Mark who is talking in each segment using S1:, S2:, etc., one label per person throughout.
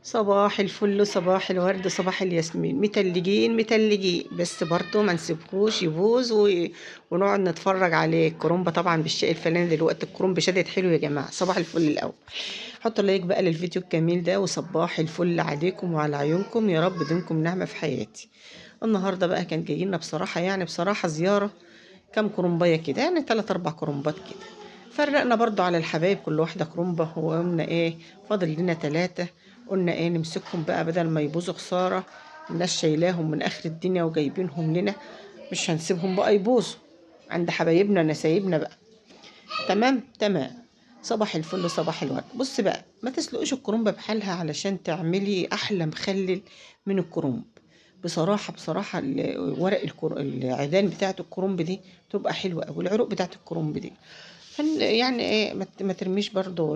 S1: صباح الفل، صباح الورد، صباح الياسمين. متلجين متلجين، بس برضو ما نسيبهوش يبوظ ونقعد نتفرج عليه. الكرنب طبعا بالشيء الفلاني دلوقتي، الكرنب شدت حلو يا جماعة. صباح الفل. الاول حطوا like بقى للفيديو الجميل ده، وصباح الفل عليكم وعلى عيونكم، يا رب دينكم نعمه في حياتي. النهارده بقى كان جاي لنا بصراحة، يعني بصراحة زيارة كام كرنبايه كده، يعني 3 4 كرنبات كده. فرقنا برضو على الحبايب كل واحدة كرنبه، وقلنا ايه فاضل لنا 3، قلنا ايه نمسكهم بقى بدل ما يبوظوا خسارة، الناس شايلاهم من اخر الدنيا وجايبينهم لنا، مش هنسيبهم بقى يبوظوا عند حبايبنا نسايبنا بقى. تمام تمام. صباح الفل صباح الورد. بص بقى، ما تسلقوش الكرنبه بحالها علشان تعملي احلى مخلل من الكرنب. بصراحة بصراحة ورق العيدان بتاعه الكرنب دي تبقى حلوة قوي، العروق بتاعه الكرنب دي. يعني ايه ما ترميش برضو،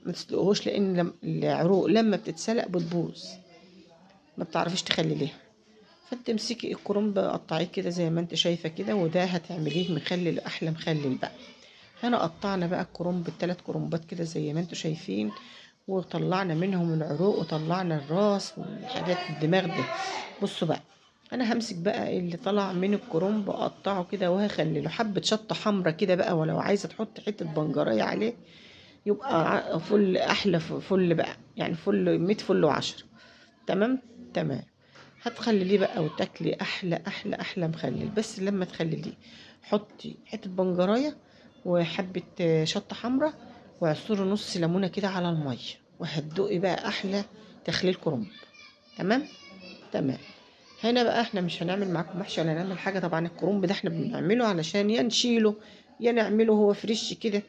S1: ما تسلقوهوش، لان العروق لما بتتسلق بتبوظ، ما بتعرفيش تخلليها. فانت امسكي الكرنب قطعية كده زي ما انت شايفه كده، وده هتعمليه مخلل، احلى مخلل بقى. هنا قطعنا بقى الكرنب الثلاث كرنبات كده زي ما انتوا شايفين، وطلعنا منهم العروق وطلعنا الراس والحاجات الدماغ دي. بصوا بقى، انا همسك بقى اللي طلع من الكرنب اقطعه كده وهخلله حبه شطه حمرا كده بقى، ولو عايزه تحط حتة بنجريه عليه يبقى فل، احلى فل بقى، يعني فل 100 فل و10. تمام تمام. هتخلليه بقى وتاكلي احلى احلى احلى مخلل. بس لما تخلليه حطي حتة بنجرايه وحبه شطه حمرا وعصري نص ليمونه كده على المية، وهتدوقي بقى احلى تخليل كرنب. تمام تمام. هنا بقى احنا مش هنعمل معاكم محشي ولا نعمل حاجة. طبعا الكرنب ده احنا بنعمله علشان يا نشيله يا نعمله هو fresh كده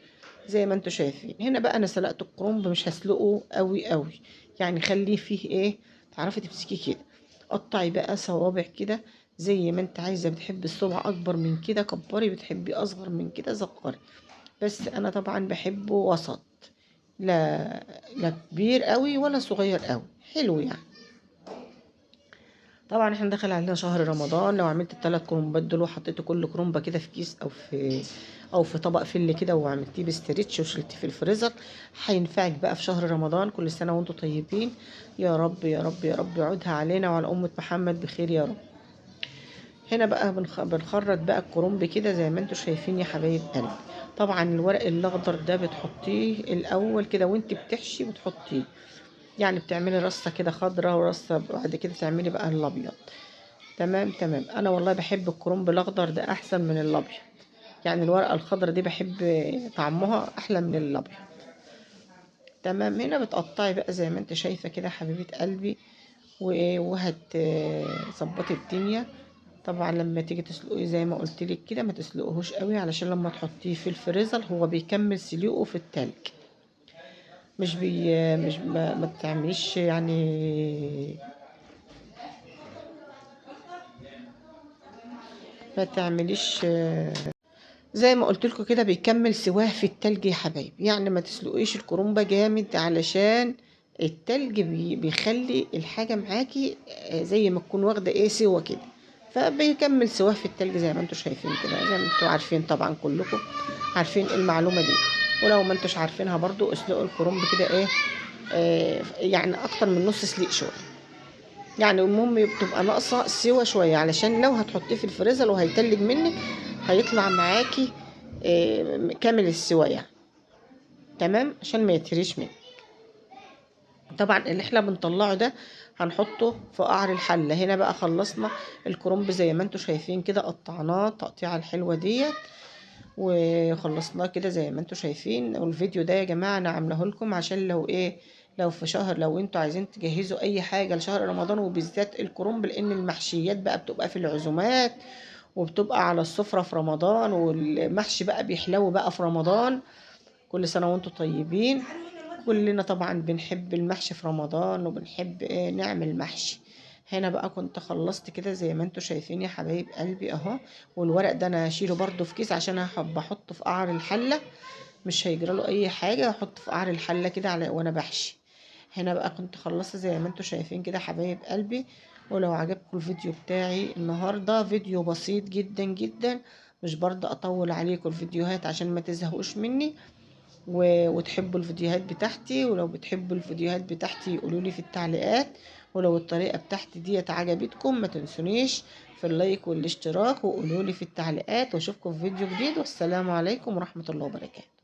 S1: زي ما انتوا شايفين. هنا بقى انا سلقت الكرنب، مش هسلقه قوي قوي، يعني خليه فيه ايه تعرفي تمسكيه كده. قطعي بقى صوابع كده زي ما انت عايزه، بتحبي الصبع اكبر من كده كبري، بتحبي اصغر من كده صغري، بس انا طبعا بحبه وسط، لا لا كبير قوي ولا صغير قوي، حلو يعني. طبعا احنا دخل علينا شهر رمضان، لو عملت الثلاث كرنبات دول وحطيت كل كرنبه كده في كيس او في طبق فل كده وعملتيه ب stretch وشلتيه في الفريزر، هينفعك بقى في شهر رمضان. كل سنة وانتم طيبين يا رب يا رب يا رب، يعودها علينا وعلى امه محمد بخير يا رب. هنا بقى بنخرط بقى الكرنب كده زي ما انتم شايفين يا حبايب قلبي. طبعا الورق الاخضر ده بتحطيه الاول كده وانت بتحشي، بتحطيه يعني بتعملي رصه كده خضراء ورصه بعد كده تعملي بقى الابيض. تمام تمام. انا والله بحب الكرنب الاخضر ده احسن من الابيض، يعني الورقة الخضراء دي بحب طعمها احلى من الابيض. تمام. هنا بتقطعي بقى زي ما انت شايفه كده حبيبه قلبي، وهتظبطي الدنيا. طبعا لما تيجي تسلقيه زي ما قلت لك كده ما تسلقهوش قوي، علشان لما تحطيه في الفريزر هو بيكمل سليقه في التلج، مش بي مش ما تعمليش يعني ما تعمليش زي ما قلت لكم كده، بيكمل سواه في التلج يا حبايبي. يعني ما تسلقيش الكرنبه جامد، علشان التلج بيخلي الحاجة معاكي زي ما تكون واخده ايه سوا كده، فبيكمل سواه في التلج زي ما انتم شايفين كده، زي ما انتم عارفين طبعا، كلكم عارفين المعلومة دي، ولو ما انتوش عارفينها برضو اسلقوا الكرنب كده ايه، يعني اكتر من نص سليق شوية، يعني المهم بتبقى ناقصه سوا شوية، علشان لو هتحطيه في الفريزر وهيتلج منك هيطلع معاكي كامل السوا يعني. تمام، عشان ما يتهريش منك. طبعا اللي احنا بنطلعه ده هنحطه في قعر الحلة. هنا بقى خلصنا الكرنب زي ما انتم شايفين كده، قطعناه التقطيعه الحلوة ديت وخلصناه كده زي ما انتم شايفين. والفيديو ده يا جماعة انا عاملاه لكم عشان لو ايه، لو في شهر، لو انتوا عايزين تجهزوا اي حاجة لشهر رمضان، وبالذات الكرنب، لان المحشيات بقى بتبقى في العزومات وبتبقى على السفرة في رمضان، والمحشي بقى بيحلو بقى في رمضان. كل سنة وانتم طيبين. كلنا طبعا بنحب المحشي في رمضان، وبنحب ايه نعمل محشي. هنا بقى كنت خلصت كده زي ما انتوا شايفين يا حبايب قلبي اهو. والورق ده انا هشيله برضو في كيس عشان هحب احطه في قعر الحلة، مش هيجرى له اي حاجة، احطه في قعر الحلة كده على وانا بحشي. هنا بقى كنت خلصت زي ما انتوا شايفين كده حبايب قلبي. ولو عجبكم الفيديو بتاعي النهارده، فيديو بسيط جدا جدا، مش برضه اطول عليكم الفيديوهات عشان ما تزهقوش مني. وتحبوا الفيديوهات بتاعتي. ولو بتحبوا الفيديوهات بتاعتي قولولي في التعليقات، ولو الطريقة بتاعتي ديت عجبتكم ما تنسونيش في ال like والاشتراك، وقولولي في التعليقات. واشوفكم في فيديو جديد، والسلام عليكم ورحمة الله وبركاته.